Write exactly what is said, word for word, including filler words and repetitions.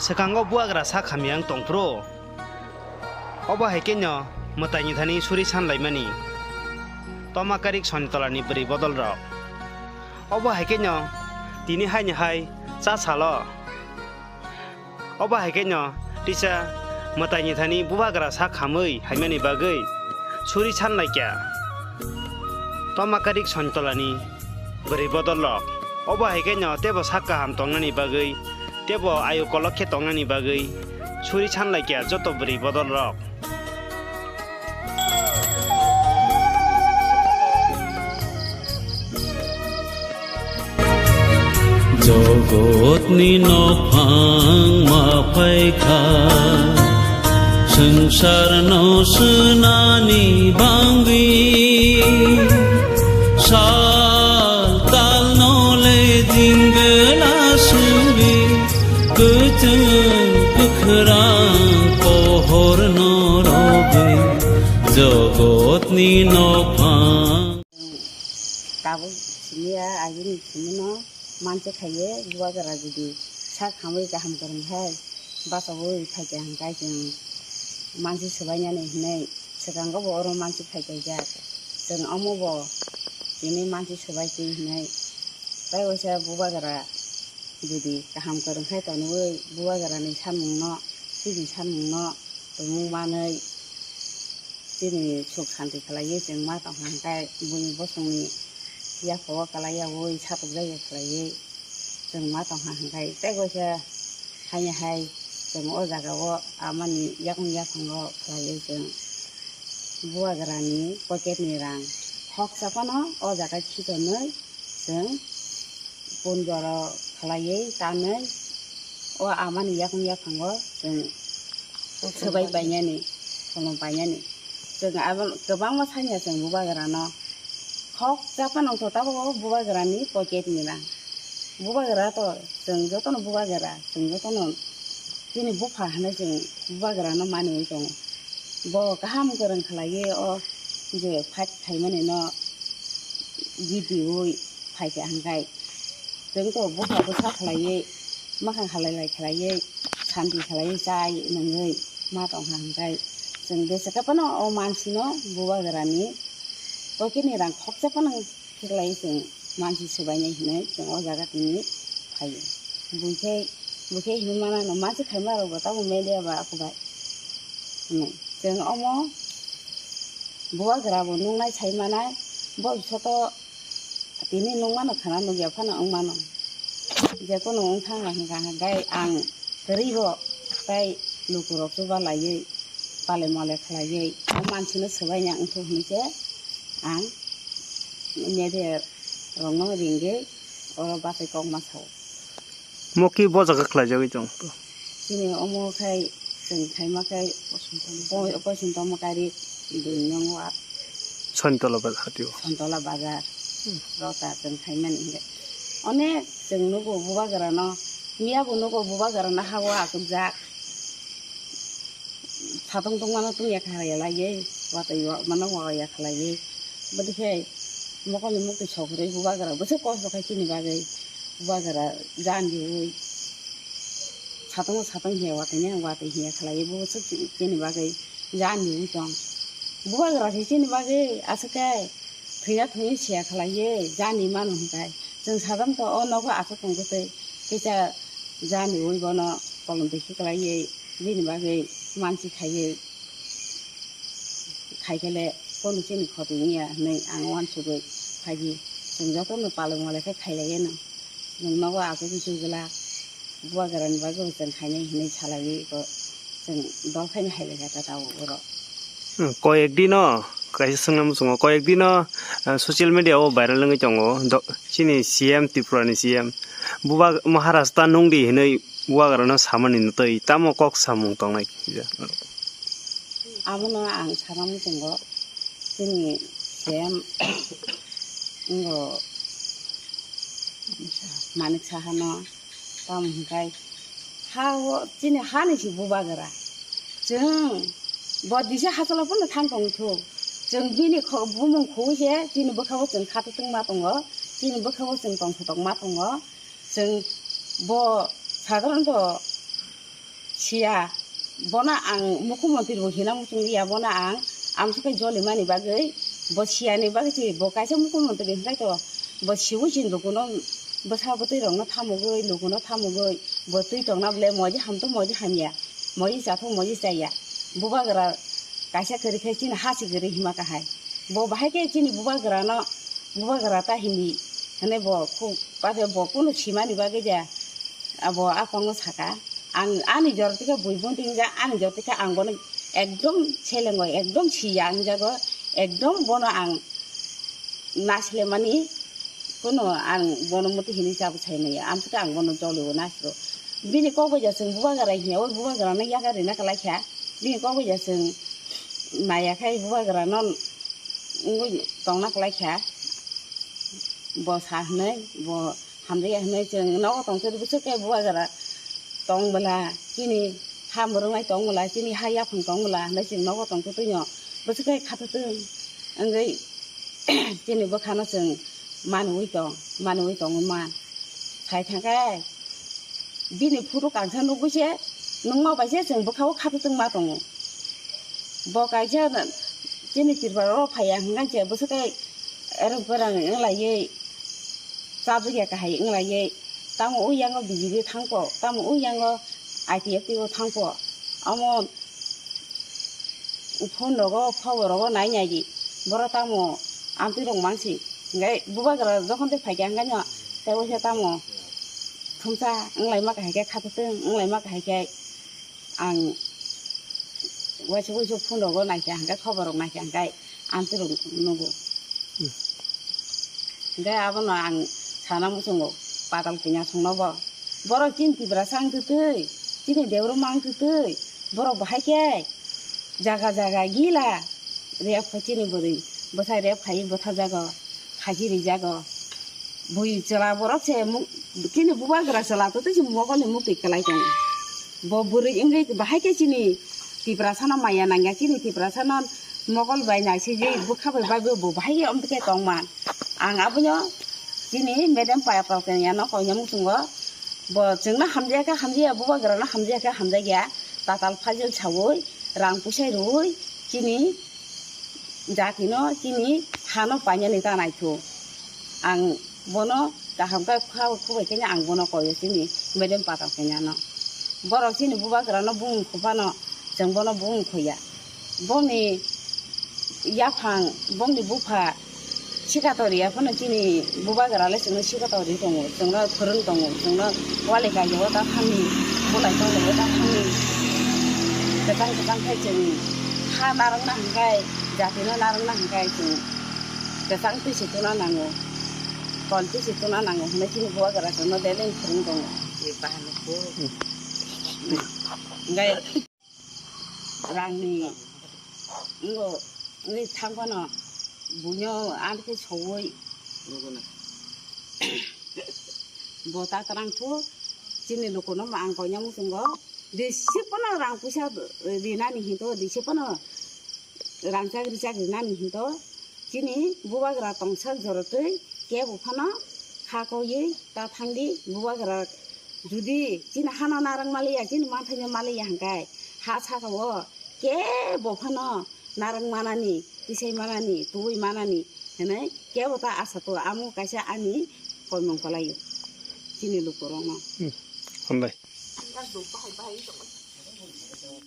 Swkango bubagra sak hamya wng tong phuru, obo hai kheno mwtaini thani suri sanlaimani toma karik Sonitolani bwrwi bodolrok. Obo hai kheno tini haini hai cha salo. Obo hai kheno tisa mwtaini thani bubagra sak hamwi haimani bagwi suri sanlaikha toma karik Sonitolani bwrwi bodolrok. Obo hai kheno tebo sak kaham tongnani bagwi, tebo ayu kolok khe tongnani bagwi suri sanlaikha joto bwrwi bodolrok. Jogotni nokphang ma phaikha, swngcharno swnani bangwi. Sal talno le jingla sungwi, kwchwng kwkhrang pohorno rogwi, jogotni nokphang. Tabuk simi ya, agini simi no manse khaiye, bubagra jodi sak hamwi kaham kwrwng hai bachaui phaikha hwnkhe chwng mansi swbainani hinwi swkango bo oro mansi phaikhaijak. Chwng omo bo tini mansi swbaitwi hinwi tei waisa bubagra jodi kaham kwrwng khe tonwi bubagrani samungno, chini samungno tongmung manwi chini suk santi khlaiwi chwng ma tongkha hwnkhe buini bosongni yaphao kalai yaui satok jaiya khlaiwi chwng ma tongkha hwnkhe tei waisa haini hai chwng o jagao amani yakung yaphango khlaiwi chwng bubagrani pocketni rang khoksa phano o jaga khitonwi chwng pundoro khlaiwi tanwi o amani yakung yaphango chwng swbai painani, kolom painani. Chwng abo kwbangma sanya chwng bubagrano khoksa phano wngkha tabuk o bubagrani pocketni rang. Bubagra to chwng jotono bubagra, chwng jotono chini bupha hinwi chwng bubagrano maniwi tongo. Bo kaham kwrwng khlaiwi o je fight khaimanino gidiui phaikha hwnkhe chwng to bupha bwsa khlaiwi, mwkhang halai lai khlaiwi, santi khlaiwi chai nungwi ma tongkha hwnkhe chwng bwswk phano o mansino bubagrani pocketni rang khoksa phano khiklai chwng mansi swbainai hinwi chwng o jaga tini phaio. Buikhe, buikhe hinwi manano mansi khaima rokbo tabuk media ba akubai hinwi. Chwng omo bubagra bo nungnai sai manai, bo joto tini nungmano khana nukya phano wngmano. Jekunu wngthang hwnkha hwnkhe ang kwrwi bo tei lukurok chuba laiwi pale mole khlaiwi o mansino swbaina wngthok hinwi khe ang media rokno ringwi oro bachai kokma sao. Moki bo jaga khlaijagwi tong. Chini omo khai chwng khaima khai po-, poison tongma kari dui nung wa. Sontola bazar hatio. Sontola bazar. Hmm. Rota chwng khaimani hinwi. Onek chwng nugo bubagrano, miya bo nugo bubagrano hago achukjak. Satung tungmano tungya khalaiya laiwi, watwi wa-, mano waya khalaiwi. Bwdikhe mokolni muktwi sokrwi bubagra bwswk kosto khai chini bagwi. Bubagra jani ui. Satung satung hiya watwi ne watwi hiya khalaiwi bwswk chini bagwi jani ui tong. Bubagra se chini bagwi aswk khe thwiya thwiwi siya khalaiwi jani mano hwnkhe. Chwng satung to o nogo aswk tongtwi kisa jani ui bono kolom twi khiklaiwi. Bini bagwi mansi khaiwi, khaikhe le kono chini khoti wngya hinwi ang uansugwi phaidi. Chwng jotono palai malai khe khailaiyano. Nwng nogo achugwi chugwla bubagrani bagwi chwng khainai hinwi salaiwi bo chwng dol khaina hailaikha ta tabuk oro. Hmm, koyek dino kaisa swngna muchungo, koyek dino, ah, social media o viral wngwi tongo. Do-, chini C M, Tripura ni C M. Buba Maharaj ta nungdi hinwi bubagrano samani no twi tamo kok samung tongnai kisa. Abono ang sana muchungo chini C M ngo Manik Saha no tamo hwnkhai ha o chini hani si bubagra chwng bo disa hachalo phano thang tong thung chwng bini kho-, bumung khogwi se chini bwkha o chwng khatutwng ma tongo chini bwkha o chwng tongthotok ma tongo. Chwng bo sadharanto Siya, bono ang mukhyamantri bo hina muchung ya, bono ang amsukhe jolimani bagwi, bo siyani bagwi se bo kaisa mukhyamantri hinkhai to, bo siwi sin lukuno bwsa bwtwi rokno thamugwi, lukuno thamugwi, bo twi tongna bole moji hamto moji hamya, moji chathok moji chaya, bubagra kaisa kwrwi khe chini hasi kwrwi hima kahai, bo bahai khe chini bubagrano, bubagra ta hindi, hwnwi bo khuk, bo kunu simani bagwi ja. Abo aphangno saka, ang ani jora tikhe bui bonding ja, ani jora tikhe ang bono ekdom selengo, ekdom siya ang jago, ekdom bono ang naslemani, kono ang bono muti hini chabu sai maya, ang tikhe ang bono jolio nasiro. Bini kok bai ja chwng bubagra hiya, o bubagrano yakarina kwlai kha, bini kok bai ja chwng naiya khai bubagrano wngwi tongna kwlai kha, bo sa hwnwi, bo hamjaya hwnwi chwng nogo tongtwi bwswk khe bubagra tong bwla, chini ha mwrwknai tong bwla, chini ha yaphang tong bwla hwnwi chwng nogo tongtwi twino bwswk khe khathatwng wngwi chini bwkhano chwng manwi tong, manwi tongwi man. Sai thangkhe bini photo kangsa nugwi se nungma bai se chwng bwkha-o khathatwng ma tongo. Bo kaisa chini Tripura o phaiya hwnkhe se bwswk khe erang perang wnglaiwi chabwi ya kahai wnglaiwi, tamo o yango B J P thangkho, tamo o yango I P F T o thangkho. Omo phone rogo, khobor rogo nai nai di. Borok tamo amtwi rok mansi. Hwnkhe bubagra jokhon tei phaikha hwnkhe no tei waisa tamo thumsa wnglaima kahai khe khathatwng wnglaima kahai khe ang waisa waisa phone rogo naikha hwnkhe khobor rok naikha hwnkhe amtwi rok nugo. Hwnkhe abono ang sana muchungo patal kanya songno bo. Borok chini Tiprasa wngtwi twi, chini Debbarma wngtwi twi, borok bahai khe jaga jaga gila rep khai chini bwrwi, bwsai rep khai bwtharjago, khachi rijago. Bui chwla borok se mu-, chini bubagra chwla to tei se mogol ni mukti kwlai tongo. Bo bwrwi wngwi bahai khe chini Tiprasa no maya nangya, chini Tiprasa no mogol bai naisijwi bwkha bai bai bo bahai khe omtwi khe tongma. Ang abono chini madam paya palkani ano koinai muchungo bo chwngno hamjaya khe hamjaya, bubagrano hamjaya khe hamjakya, tatal phajil saui rang puisai rwui chini jatino chini hano painani ta naitho. Ang bono kaham khe kha-, khubai khe ang bono koyo chini madam patal khe ano. Borok chini bubagrano bumung khuphano chwng bono bumung khuya. Boni yaphang, bongni bupha sikatori ya phano chini bubagra le chwngno sikatori tongo, chwngno phwrwng tongo, chwngno wali kailaio ta thangni, bolai tonglaio ta thangni. Kwchang kwchang khe chwng ha narwkna hwnkhai, jatino narwkna hwnkhai chwng kwchang twi se tuna nango, kol twi se tuna nango hwnwi chini bubagra chwngno beleng phwrwng tongo. Hwnkhai rangni wngwi thang phano buino ani khe sowui bo ta kwrang thu chini lukuno ang koinai muchungo risi phano rang puisa rinani hinto risi phano rang chak richak rinani hinto. Chini bubagra tongsak jorotwi kebo phano kha koiwi ta thangdi. Bubagra judi chini hano narwk maliya, chini manthaino maliya hwnkhe ha sakao kebo phano narwk manani, tisai manani, tubui manani hwnwi kebo ta asa tongo. Amo kaisa ani koimung kwlaio chini lukurokno. Hmm. Hambai.